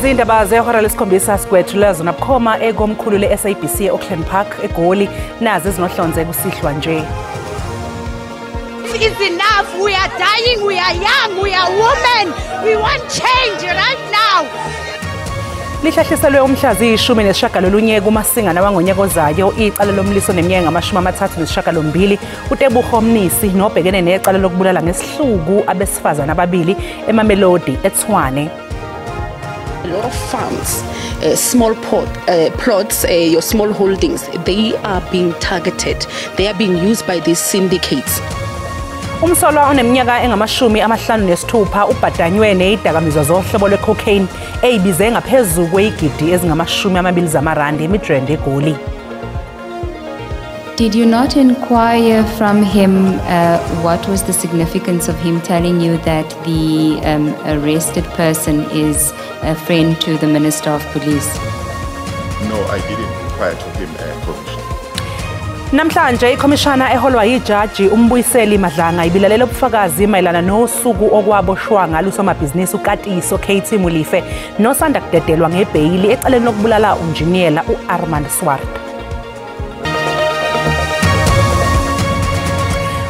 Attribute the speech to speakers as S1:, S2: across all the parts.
S1: Lezi indaba zehora lesikhombisa sikwethula zona bukhoma ekomkhulu le-SABC e-Auckland Park eGoli, nazi ezinohlonze kusihlwa nje.
S2: Is enough. We are dying, we are young, we are women. We want change right now.
S1: Lihlehliselwe umhla ziyi-19 kuMasingana wangonyaka ozayo icala lomliso neminyaka engama-38 uTebogo Mnisi nobhekene necala lokubulala ngesihluku abesifazane ababili eMamelodi eTshwane.
S3: A lot of farms, small plots, your small holdings, they are being targeted. They are being used by these syndicates.
S1: Umsolwa oneminyaka engama-56 ubhadanywe nezidakamizwa zohlobo lwe-cocaine eyibize ngaphezulu kwezigidi ezingama-20 zamarandi eMidrand eGoli.
S4: Did you not inquire from him what was the significance of him telling you that the arrested person is a friend to the Minister of Police?
S5: No, I didn't inquire to him, Commissioner.
S1: Namhlanje ikhomishana eholwa yijaji uMbuyiseli Madlanga ibilalela ubufakazi mayelana nosuku okwaboshwa ngalo usomabhizinisi uKatiso KT Molefe nosanda kudedelwa ngebheyili ecaleni lokubulala unjiniyela u-Armand Swart.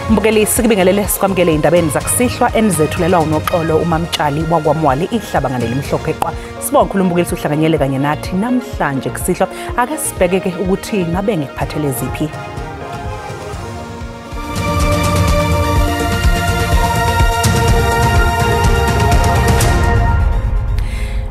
S1: Mbukeli, sikubingelele sikwamukele indabeni zakusihlwa enizethulelwa uNoxolo uMamtshali wakwaMwali ihlabangane limhlophe qwa. Sibonga khulu mbukeli uhlanganyele kanye nathi namhlanje kusihlwa. Ake sibheke ukuthi ngabe ngikuphathele ziphi.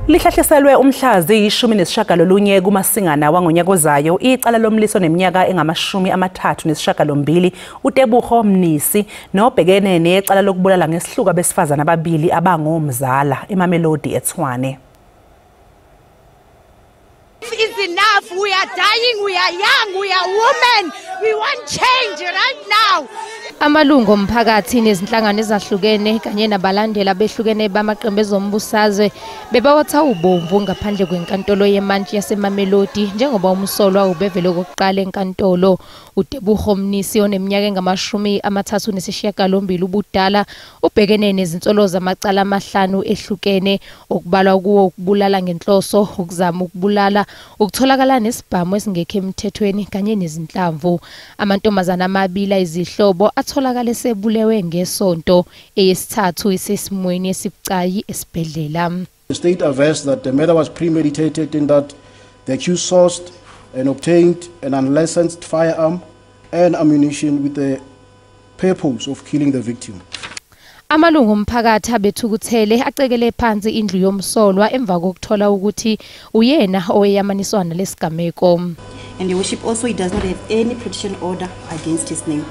S1: Lihlehliselwe umhla ziyi-19 kuMasingana wangonyaka ozayo icala lomliso neminyaka engama-38 uTebogo Mnisi nobhekene necala lokubulala ngesihluku abesifazane ababili abangomzala eMamelodi eTshwane.
S2: Is enough. We are dying, we are young, we are women. We want change right now.
S6: Amalungu omphakathi nezinhlangano ezahlukene kanye nabalandeli abehlukene bamaqembu ezombusazwe bebawatha ubomvu ngaphandle kwenkantolo yemantshi yaseMamelodi njengoba umsolwa ubevele okokuqala enkantolo. uTebogo Mnisi oneminyaka engama-38 ubudala ubhekene nezinsolo zamacala amahlanu ehlukene okubalwa kuwo ukubulala ngenhloso, ukuzama ukubulala, ukutholakala nesibhamu esingekho emthethweni kanye nezinhlamvu. Amantombazana amabili ayizihlobo atholakale sebulewe ngesonto, eyesithathu isesimweni esibucayi esibhedlela.
S7: The state avers that the murder was premeditated in that the accused sourced and obtained an unlicensed firearm and ammunition with the purpose of killing the victim.
S6: Amalungu omphakathi abethukuthele acekele phansi indlu yomsolwa emva kokuthola ukuthi uyena oweyamaniswa nalesigameko.
S8: And your worship, also he does not have any protection order against his name.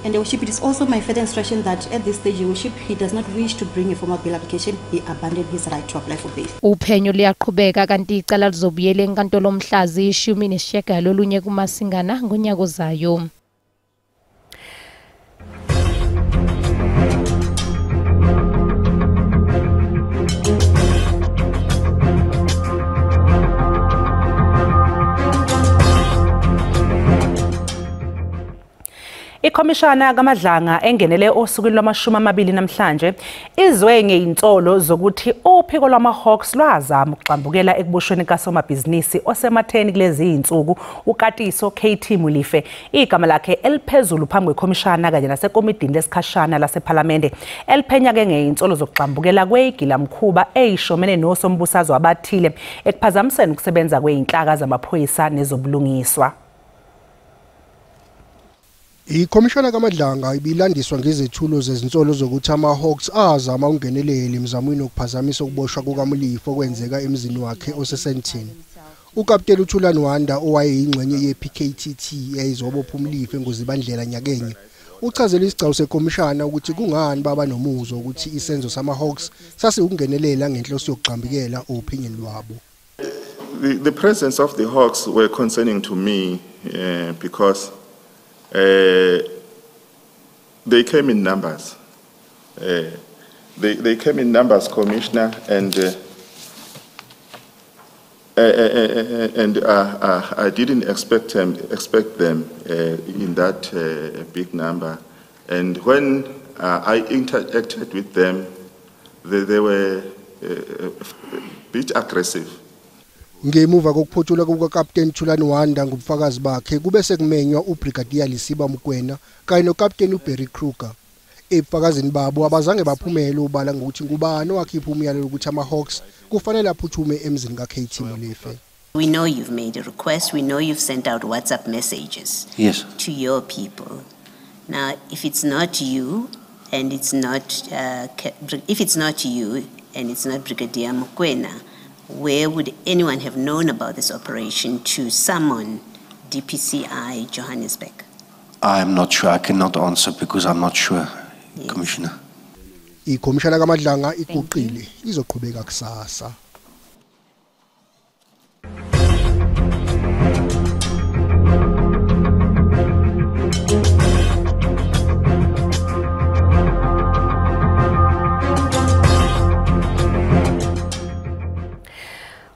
S8: And your worship, it is also my further instruction that at this stage, your worship, he does not wish to bring a formal bail application. He abandoned his right to apply for bail.
S6: Uphenyo liyaqhubeka kanti icala lizobuyela enkantolo mhla ziyi-19 kuMasingana ngonyaka ozayo.
S1: Ikhomishana kaMadlanga engenele osukwini lwama-20 namhlanje izwe ngezinsolo zokuthi uphiko lwama-Hawks lwazama ukugxambukela ekuboshweni kasomabhizinisi osematheni kulezi zinsuku uKatiso KT Molefe, igama lakhe eliphezulu phambi kwekhomishana kanye nasekomidini lesikhashana lasephalamende eliphenya-ke ngezinsolo zokugxambukela kweyigilamkhuba eyishomene nosombusazwe abathile ekuphazamiseni ukusebenza kwey'nhlaka zamaphoyisa nezobulungiswa.
S9: Ikhomishana kaMadlanga ibilandiswa ngezethulo zezinsolo zokuthi ama-Hawks azama ukungenelela emzamweni wokuphazamisa ukuboshwa kukaMolefe okwenzeka emzini wakhe oseSandton. Ukapteni uThulani Wanda owayeyingxenye ye-PKTT eyayizobopha uMolefe ngoZibandlela nyakenye uchazele isigcawu sekhomishana ukuthi kungani baba nomuzwa ukuthi isenzo sama-Hawks sasiwukungenelela ngenhloso yokugxambukela ophenyweni lwabo.
S5: The presence of the Hawks were concerning to me because they came in numbers. They came in numbers, Commissioner, and I didn't expect them in that big number. And when I interacted with them, they were bit aggressive.
S9: Ngemuva kokuphothula kukaKapteni Thulani Wanda ngobufakazi bakhe kube sekumenywa uBrigadier Lesiba Mokoena kanye noKapteni uBarry Kruger. Ebufakazini babo abazange baphumele ubala ngokuthi ngubani owakhipha umyalelo ukuthi ama-Hawks kufanele aphuthume emzini ka-KT Molefe.
S10: We know you've made a request. We know you've sent out WhatsApp messages.
S11: Yes.
S10: To your people. Now, if it's not you, and it's not if it's not you, and it's not Brigadier Mokoena, where would anyone have known about this operation to summon DPCI Johannesburg?
S11: I'm not sure. I cannot answer because I'm not sure, yes. Commissioner.
S9: Ikhomishana kaMadlanga iguqile izoqhubeka kusasa.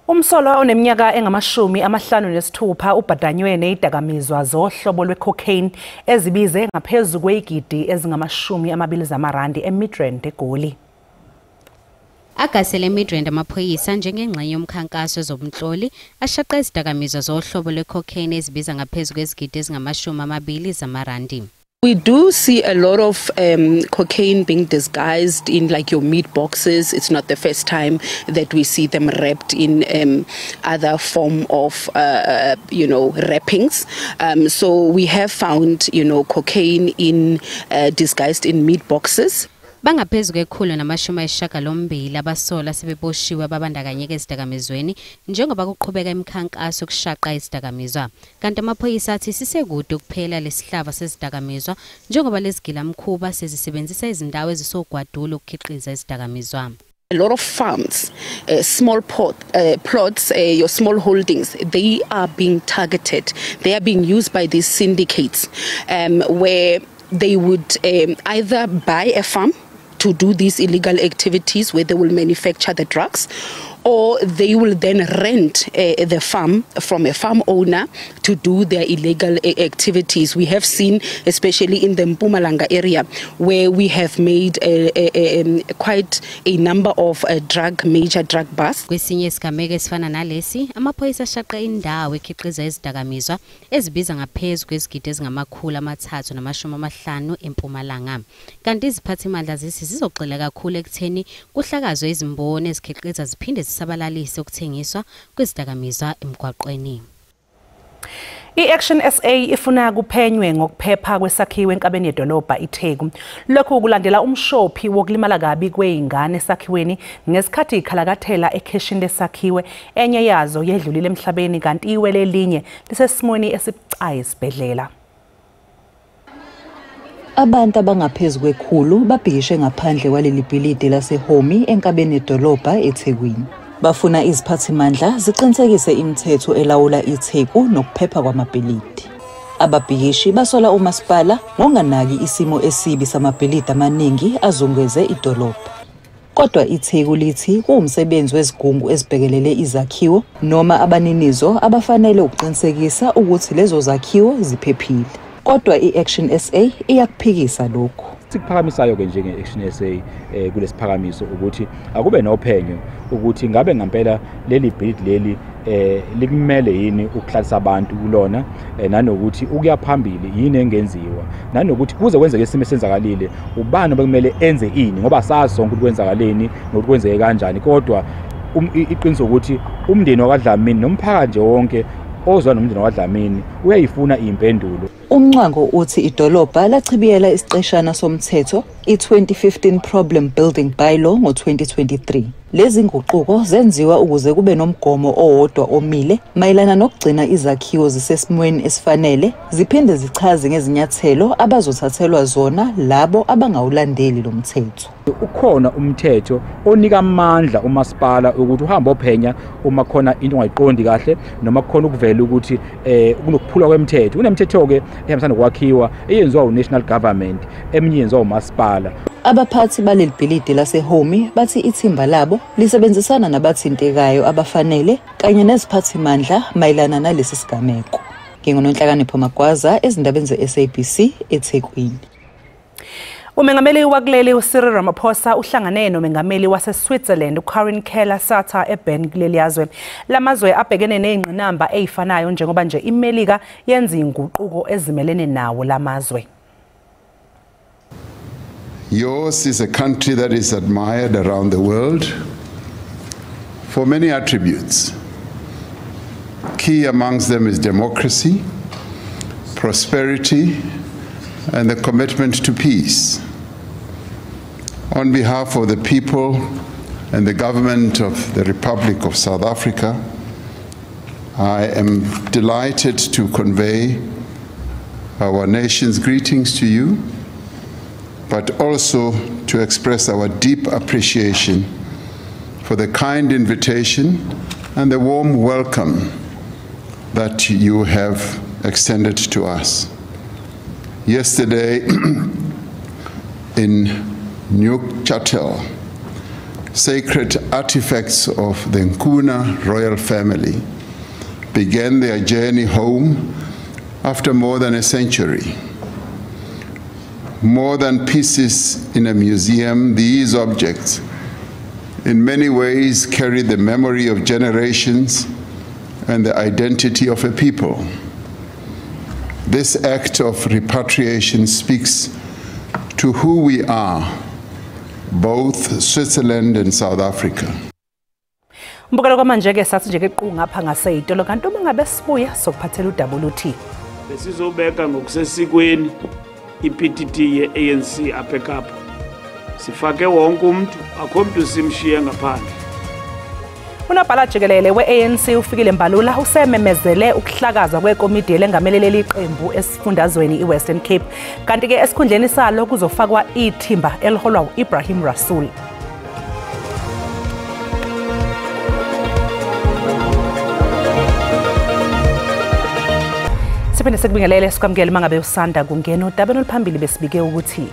S1: Umsolwa oneminyaka engama-56 ubhadanywe nezidakamizwa zohlobo lwe-cocaine ezibize ngaphezu kwezigidi ezingama-20 zamarandi eMidrand eGoli.
S12: Agasele eMidrand amaphoyisa njengengxenye yomkhankaso wezobunhloli ashaqa izidakamizwa zohlobo lwe-cocaine ezibiza ngaphezu kwezigidi ezingama-20 zamarandi.
S3: We do see a lot of cocaine being disguised in like your meat boxes. It's not the first time that we see them wrapped in other form of, wrappings. So we have found, cocaine in disguised in meat boxes.
S12: Bangaphezu kwe-192 abasola sebeboshiwe ababandakanyeka ezidakamizweni njengoba kuqhubeka imikhankaso yokushaqa izidakamizwa. Kanti amaphoyisa athi sisekude ukuphela lesihlava sezidakamizwa njengoba lezigilamkhuba sezisebenzisa izindawo ezisogwadule ukukhiqiza izidakamizwa.
S3: A lot of farms, small plots, your small holdings, they are being targeted. They are being used by these syndicates where they would either buy a farm to do these illegal activities where they will manufacture the drugs, or they will then rent the farm from a farm owner to do their illegal activities. We have seen, especially in the Mpumalanga area, where we have made quite a number of major drug busts.
S12: Kwesinye isigameko esifana nalesi, amaphoyisa ashaqa indawo ekhiqiza izidakamizwa ezibiza ngaphezu kwezigidi ezingama-350 eMpumalanga. Kanti iziphathimandla zithi zizogxila kakhulu ekutheni kuhlakazwe izimboni ezikhiqiza ziphinde sabalalise ukuthengiswa kwezidakamizwa emgwaqweni.
S1: I-Action SA ifuna kuphenywe ngokuphepha kwesakhiwo enkabeni yedolobha iTheku. Lokhu kulandela umshophi wokulimala kabi kwezingane esakhiweni ngesikhathi ikhalakathela ekheshini lesakhiwe, enye yazo yedlulile emhlabeni kanti iwele elinye lisesimweni esibucayi esibhedlela.
S13: Abantu abangaphezu kwe-100 babhikishe ngaphandle kwaleli bhilidi laseHomi enkabeni yedolobha eThekwini. Bafuna iziphathimandla ziqinisekise imithetho elawula iTheku nokuphepha kwamabhilidi. Ababhikishi basola umasipala ngokunganaki isimo esibi samabhilidi amaningi azungeze idolobha. Kodwa iTheku lithi kuwumsebenzi wezigungu ezibhekelele izakhiwo noma abaninizo abafanele ukuqinisekisa ukuthi lezo zakhiwo ziphephile. Kodwa i-Action SA iyakuphikisa lokhu.
S14: Sikuphakamisayo ke njenge-Action SA kulesiphakamiso ukuthi akube nophenyo ukuthi ngabe ngempela leli bhilidi leli likumele yini ukuhlalisa abantu kulona, nanokuthi ukuya phambili yini engenziwa, nanokuthi kuze kwenzeke isimo esenzakalile ubani obekumele enze ini, ngoba sazi sonke ukuthi kwenzakaleni nokuthi kwenzeke kanjani. Kodwa iqiniso ukuthi umndeni wakwaDlamini nomphakathi nje wonke ozwa nomndeni wakwaDlamini uyayifuna impendulo.
S13: Umncwango uthi idolobha lachibiyela isiqeshana somthetho i-2015 Problem Building Bylaw ngo-2023. Lezi nguquko zenziwa ukuze kube nomgomo owodwa omile mayelana nokugcina izakhiwo zisesimweni esifanele, ziphinde zichaze ngezinyathelo abazothathelwa zona labo abangawulandeli lo mthetho.
S14: Ukhona umthetho onika amandla umasipala ukuthi uhambe ophenya uma khona into ongayiqondi kahle noma kukhona ukuvela ukuthi kunokuphulwa kwemithetho. Kunemithetho ke ehambisana nokwakhiwa eyenziwa uNational Government, eminye yenziwa umasipala.
S13: Abaphathi baleli bhilidi laseHomi bathi ithimba labo lisebenzisana nabathintekayo abafanele kanye neziphathimandla mayelana nalesi sigameko. NginguNonhlakanipho Magwaza ezindabeni ze-SABC eThekwini.
S1: Umengameli wakuleli uCyril Ramaphosa uhlangane nomengameli waseSwitzerland uKarin Keller-Sutter eBern kuleli yazwe. Lamazwe abhekene nezingqinamba ezifanayo njengoba nje iMelika yenza inguquko ezimelene nawo lamazwe.
S15: Yours is a country that is admired around the world for many attributes. Key amongst them is democracy, prosperity, and the commitment to peace. On behalf of the people and the government of the Republic of South Africa, I am delighted to convey our nation's greetings to you, but also to express our deep appreciation for the kind invitation and the warm welcome that you have extended to us. Yesterday in Neuchâtel, sacred artifacts of the Nkuna royal family began their journey home after more than a century. More than pieces in a museum, these objects in many ways carry the memory of generations and the identity of a people. This act of repatriation speaks to who we are, both Switzerland and South Africa.
S1: Mbukelo kwamanje ke sathi nje ke qu ngapha ngaseyitolo kanti uma ngabe sibuya sokuphathela uWT.
S16: Besizobeka ngokusesikweni iPTT ye-ANC apha eKapa. Sifake wonke umuntu, akho mntu simshiye ngaphandle.
S1: Unobhala jikelele we-ANC uFikile Mbalula usememezele ukuhlakazwa kwekomidi elengamele leli qembu esifundazweni iWestern Cape. Kanti ke esikhundleni salo kuzofakwa ithimba eliholwa u-Ibrahim Rasool. Siphinde sikubingelele sikwamukele mangabe usanda kungena odabeni oluphambili besibike ukuthi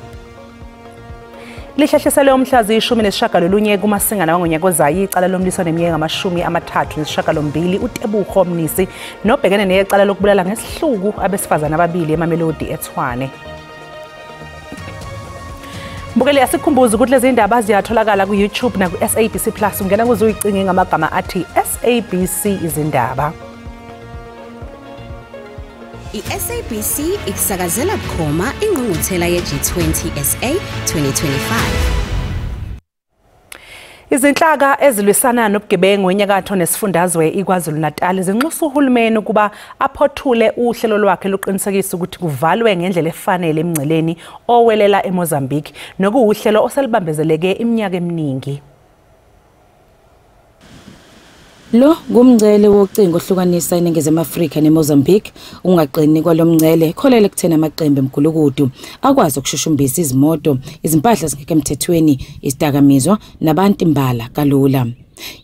S1: lihlehliselwe umhla zi-19 kuMasingana wangonyaka ozayo icala lomlisa neminyaka 38 uTebogo Mnisi nobhekene necala lokubulala ngesihluku abesifazane ababili eMamelodi eTshwane. Mbukeli, asikhumbuze ukuthi lezi ndaba ziyatholakala ku-YouTube naku-SABC Plus. Ungena kuze uyicinge ngamagama athi SABC izindaba.
S12: I-SABC ikusakazela bukhoma ingqungquthela ye-G20 SA 2025.
S1: Izinhlaka ezilwisana nobugebengu enyakatho nesifundazwe iKwaZulu-Natal zinxusa uhulumeni ukuba aphothule uhlelo lwakhe lokuqinisekisa ukuthi kuvalwe ngendlela efanele emngceleni owelela eMozambique, nokuwuhlelo oselibambezeleke iminyaka eminingi.
S17: Lo ngumngcele wocingo ohlukanisa iNingizimu Afrika neMozambique. Ungaqini kwalomngcele kholele kuthena amaqembu emgulukudu akwazi ukushushumbisa izimoto, izimpahla ezingekho emthethweni, isidakamizwa nabantu imbala kalula.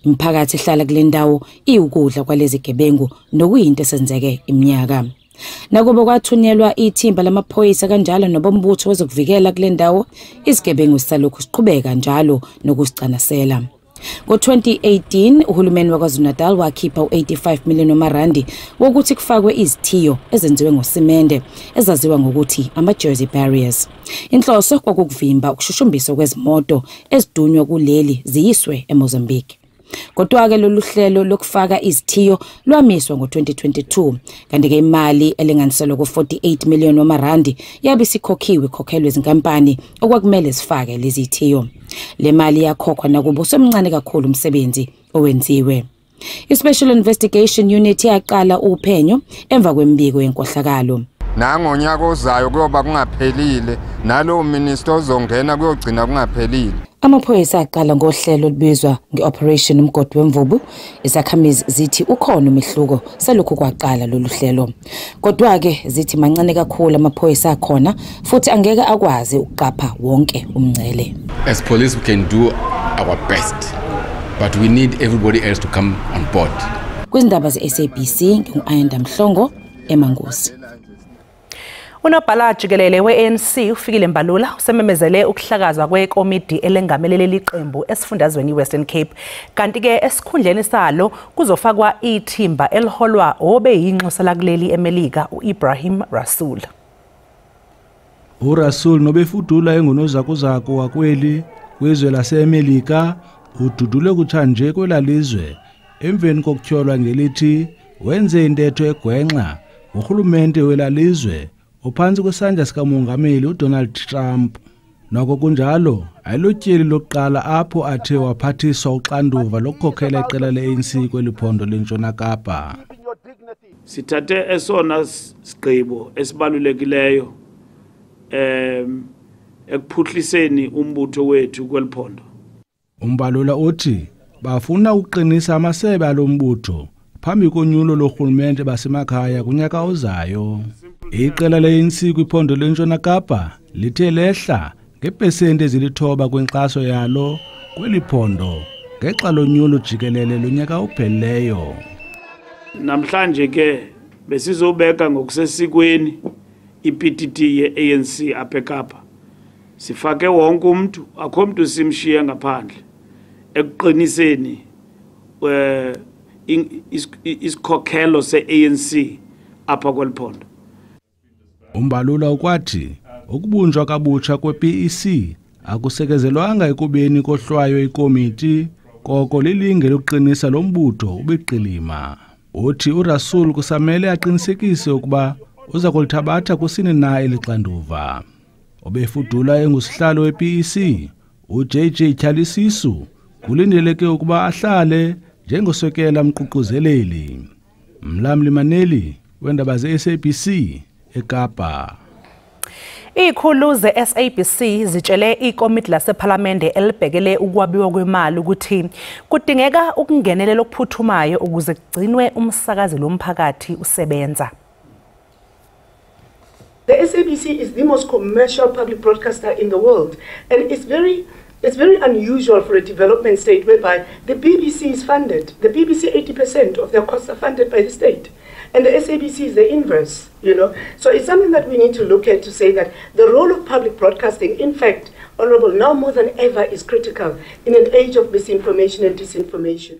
S17: Imiphakathi ehlala kule ndawo iwukudla kwalezi gebengu nokuyinto esenzeke iminyaka. Nakuba kwathunyelwa ithimba lamaphoyisa kanjalo nobombutho wezokuvikela kule ndawo, izigebengu sisalokhu siqhubeka njalo nokusicanasela. Ngo-2018 uhulumeni waKwaZulu-Natal wakhipha u-85 million wamarandi wokuthi kufakwe izithiyo ezenziwe ngosimende ezaziwa ngokuthi ama-Jersey barriers. Inhloso kwakukuvimba ukushushumbiswa kwezimoto ezidunywa kuleli ziyiswe eMozambique. Kodwa-ke lolu hlelo lokufaka izithiyo lwamiswa ngo-2022, kanti-ke imali elinganiselwa ku-48 million wamarandi yabe isikhokhiwe ikhokhelwe izinkampani okwakumele zifake lezi zithiyo. Le mali yakhokhwa nakuba usemncane kakhulu umsebenzi owenziwe. I-Special Investigation Unit yaqala uphenyo emva kwemibiko yenkohlakalo.
S18: Nangonyaka ozayo kuyoba kungaphelile, nalowo minister ozongena kuyogcina kungaphelile.
S17: Amaphoyisa aqala ngohlelo olubizwa nge-Operation Umgodi Wemvubu. Izakhamizi zithi ukhona umehluko selokhu kwaqala lolu hlelo. Kodwa-ke zithi mancane kakhulu amaphoyisa akhona futhi angeke akwazi ukuqapha wonke umngcele.
S19: As police we can do our best, but we need everybody else to come on board.
S17: Kwizindaba ze-SABC ngingu-Ayanda Mhlongo eManguzi.
S1: Unobhala jikelele we-ANC uFikile Mbalula usememezele ukuhlakazwa kwekomidi elengamele leli qembu esifundazweni iWestern Cape. Kanti-ke esikhundleni salo kuzofakwa ithimba eliholwa obeyinxusa lakuleli eMelika u-Ibrahim Rasool.
S20: URasool nobefudula engunozakuzaku wakweli kwizwe laseMelika ududulwe kutshanje kwelalizwe emveni kokutyholwa ngelithi wenze intetho egwenxa ngurhulumente welalizwe ophantsi kwesandla sikamongameli uDonald Trump. Noko kunjalo, ayilotyeli lokuqala apho athe waphathiswa uxanduva lokukhokhela iqela le-ANC kweli phondo leNtshona Kapa.
S16: Sithathe esona sigqibo esibalulekileyo ekuphuhliseni umbutho wethu kweli phondo.
S20: Umbalula uthi bafuna ukuqinisa amasebe alombutho phambi konyulo lorhulumente basemakhaya kunyaka ozayo. Iqela le-ANC kwiphondo leNtshona Kapa lithe lehla ngepesenti ezilithoba kwinkxaso yalo kweli phondo ngexa lonyulo jikelele lonyaka ophelileyo.
S16: Namhlanje ke besizobeka ngokusesikweni iPTT ye-ANC apha eKapa. Sifake wonke umuntu, akho mntu simshiye ngaphandle ekuqiniseni isikhokhelo se-ANC apha kweli phondo.
S20: Umbalula ukwathi ukubunjwa kabutsha kwe-PEC akusekezelwanga ekubeni kohlwayo ikomiti, koko lilinge lokuqinisa lo mbutho ubeqilima. Uthi uRasool kusamele aqinisekise ukuba uza kulithabatha kusini na eli xanduva. Obefudula engusihlalo we-PEC uJJ Tyhalisisu kulindeleke ukuba ahlale njengosekela mququzeleli. Mlamli Maneli wendaba ze-SABC eKapa.
S1: Izikhulu ze-SABC zitshele ikomiti lasephalamende elibhekele ukwabiwa kwemali ukuthi kudingeka ukungenelela okuphuthumayo ukuze kugcinwe umsakazi lomphakathi usebenza.
S21: The SABC is the most commercial public broadcaster in the world, and it's very unusual for a development state whereby the BBC is funded. The BBC, 80% of their costs are funded by the state. And the SABC is the inverse, you know. So it's something that we need to look at to say that the role of public broadcasting, in fact, Honorable, now more than ever is critical in an age of misinformation and disinformation.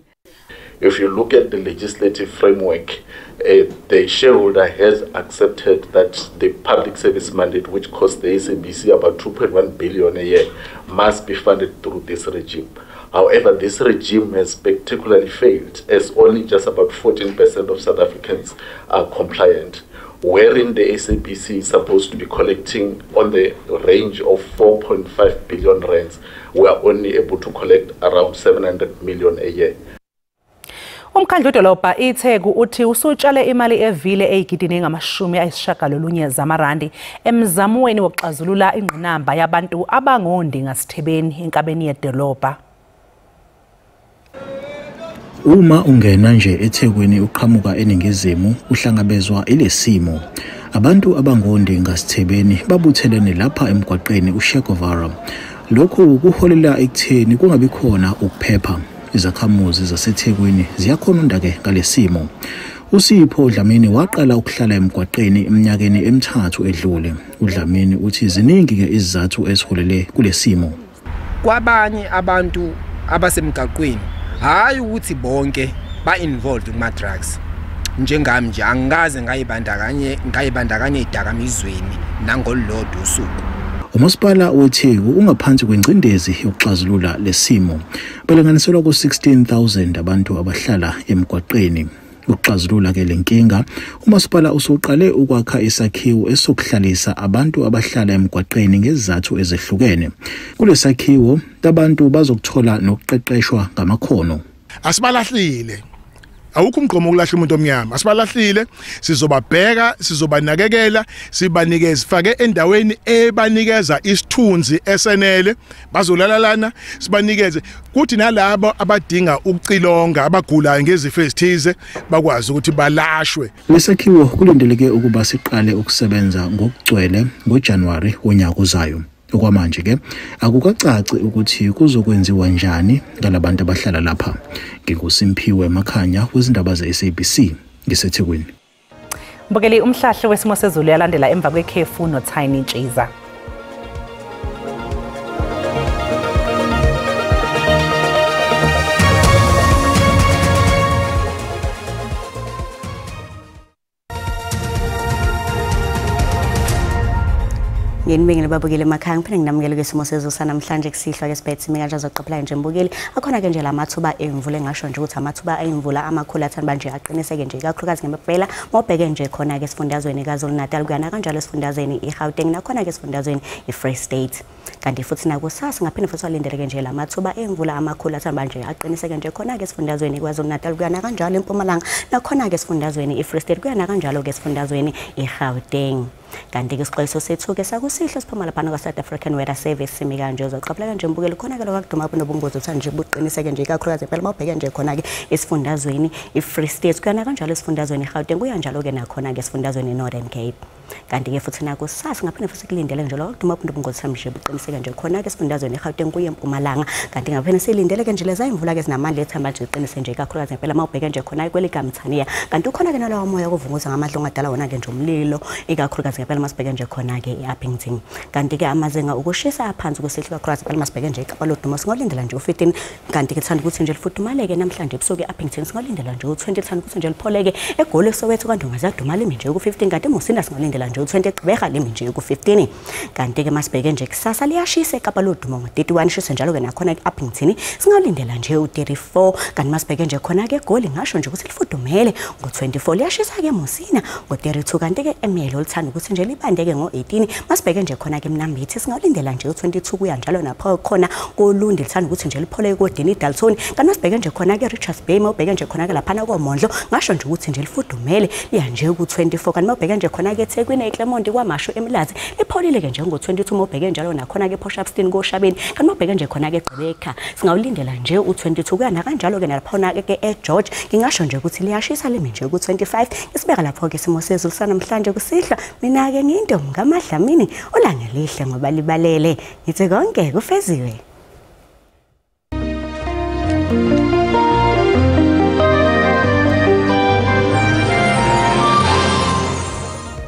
S5: If you look at the legislative framework, the shareholder has accepted that the public service mandate, which costs the SABC about 2.1 billion a year, must be funded through this regime. However, this regime has spectacularly failed, as only just about 14% of South Africans are compliant, wherein the SABC is supposed to be collecting on the range of 4.5 billion rands. We are only able to collect around 700 million a year.
S1: Umkhandlu wedolobha iTheku uthi usutshale imali evile eyigidini engamashumi zamarandi emzamweni wokuxazulula ingqinamba yabantu abangondingasithebeni enkabeni yedolobha.
S22: Uma ungena nje eThekwini uqhamuka eningizimu uhlangabezwa ilesimo. Abantu abangondingasithebeni babuthelene lapha emgwaqeni uChe Guevara. Lokhu kuholela ekutheni kungabi khona ukuphepha. Izakhamuzi zaseThekwini ziyakhononda ke ngalesimo. uSipho Dlamini waqala ukuhlala emgwaqeni eminyakeni emithathu edlule. uDlamini uthi ziningi ke izizathu eziholele kulesimo.
S23: Kwabanye abantu abasemgaqweni, hayi ukuthi bonke ba involved kuma drugs. Njengami nje angikaze ngayibandakanye idakamizweni nangolulodwa usuku.
S22: Umasipala weTheku ungaphansi kwengcindezi yokuxazulula lesimo. Balinganiselwa ku-16,000 abantu abahlala emgwaqeni. Ukuxazulula ke lenkinga, umasipala usuqale ukwakha isakhiwo esokuhlalisa abantu abahlala emgwaqeni ngezizathu ezehlukene. Kulesakhiwo abantu bazokuthola nokuqeqeshwa ngamakhono.
S24: Asibalahlile. Awukho umgqomo okulahla umuntu omnyama. Asibalahlile, sizobabheka, sizobanakekela, sibanikeze sifake endaweni ebanikeza isithunzi esenele, bazolalana, sibanikeze kuthi nalabo abadinga ukucilonga, abagulayo ngezifo ezithize bakwazi ukuthi balashwe.
S22: Lesakhiwo kulindeleke ukuba siqale ukusebenza ngokugcwele ngoJanuwari wonyaka ozayo. Okwamanje ke akukacaci ukuthi kuzokwenziwa njani ngalabantu abahlala lapha. NginguSimphiwe Makhanya wezindaba ze-SABC ngiseThekwini.
S1: Mbukeli, umhlahlo wesimo sezulu yalandela emva kwekhefu noTiny Ntshiza.
S2: Nginibingelele babukeli emakhaya, ngiphinde nginamukele kwisimo sezulu sanamhlanje kusihlwa ke sibethe imikanje azoqaphela nje mbukeli. Akhona ke nje lamathuba emvula engasho nje ukuthi amathuba emvula amakhulu athanda nje aqiniseke nje kakhulukazi ngempela mawubheke nje khona ke esifundazweni KwaZulu Natal kuyana kanjalo esifundazweni iGauteng nakhona ke esifundazweni iFree State. Kanti futhi nakusasa ngaphinde futhi walindeleke nje lamathuba emvula amakhulu athanda nje aqiniseke nje khona ke esifundazweni KwaZulu Natal kuyana kanjalo eMpumalanga nakhona ke esifundazweni iFree State kuyana kanjalo ke esifundazweni iGauteng. Kanti ke isixwayiso sethu ke sakusihle siphuma lapha kwa South African Weather Service simi kanje uzoqaphela nje mbukeli khona ke lokuduma kunobungozi uthanda nje buqiniseke nje kakhulukazi phela mawubheke nje khona ke esifundazweni iFree State kuyana kanjalo esifundazweni iGauteng kuya njalo ke nakhona ke esifundazweni iNorthern Cape. Kanti ke futhi nakusasa ngaphinde futhi kulindele nje lokuduma kunobungozi nje buqiniseke nje khona ke esifundazweni iGauteng kuye eMpumalanga. Kanti ngaphinde silindele ke nje leza imvula ke zinamandla ethamba nje iqinise nje kakhulukazi phela mawubheke nje khona kweligamthaniya. Kanti ukhona ke nalawo moya okuvunguza ngamandla ongadala wona ke nje umlilo ikakhulukazi phela masibheke nje khona ke eUppington. Kanti ke amazinga ukushisa aphansi kusehla kakhulukazi phela masibheke nje iKapa lodumo singolindela nje u15. Kanti ke thanda ukuthi nje lifudumaleke namhlanje ebusuku eUppington singolindela nje u20, thanda ukuthi nje lipholeke eGoli Soweto kwaNdonga ziyaduma limi nje ku15, kanti eMusina singolindela nje u20, eGqeberha limi nje ku15. Kanti ke masibheke nje kusasa liyashisa eKapa lodumo ngo31, shisa njalo ke nakhona eUppington singolindela nje u34. Kanti masibheke nje khona ke eGoli ngasho nje ukuthi lifudumele ngo24, liyashisa ke eMusina ngo32, kanti ke eMelo lithanda ukuthi nje libandeke ngo18. Masibheke nje khona ke eMnambithi singawulindela nje u22 kuya njalo napho khona koLundi lithanda ukuthi nje liphole kodini iDalton. Kanti masibheke nje khona ke Richards Bay mawubheke nje khona ke laphana koMondlo ngasho nje ukuthi nje lifudumele liya nje ku24. Kanti mawubheke nje khona ke eThekwini eClermont kwaMashu eMlazi lipholile ke nje ngo22 mawubheke njalo nakhona ke Port koShabeni. Kanti mawubheke nje khona ke eGqeberha singawulindela nje u22 kuya nakanjalo ke nalaphona ke eGeorge ngingasho nje ukuthi liyashisa limi nje ku25. Isibeka lapho ke isimo sezulu sanamhlanje kusihlwa. Mina ke ngiyintombi kaMadlamini olangelihle ngoba libalele ngithi konke kufeziwe.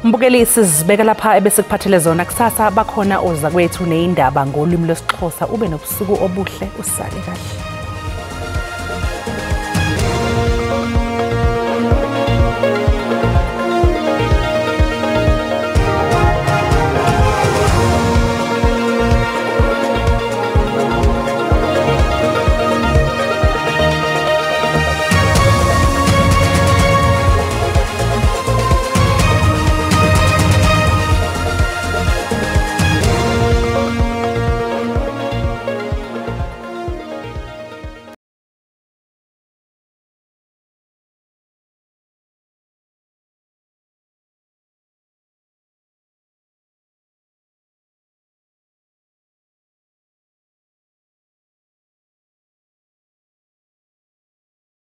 S1: Mbukeli, sizibeka lapha ebesikuphathele zona kusasa bakhona ozakwethu neindaba ngolimi lwesiXhosa. Ube nobusuku obuhle, usale kahle.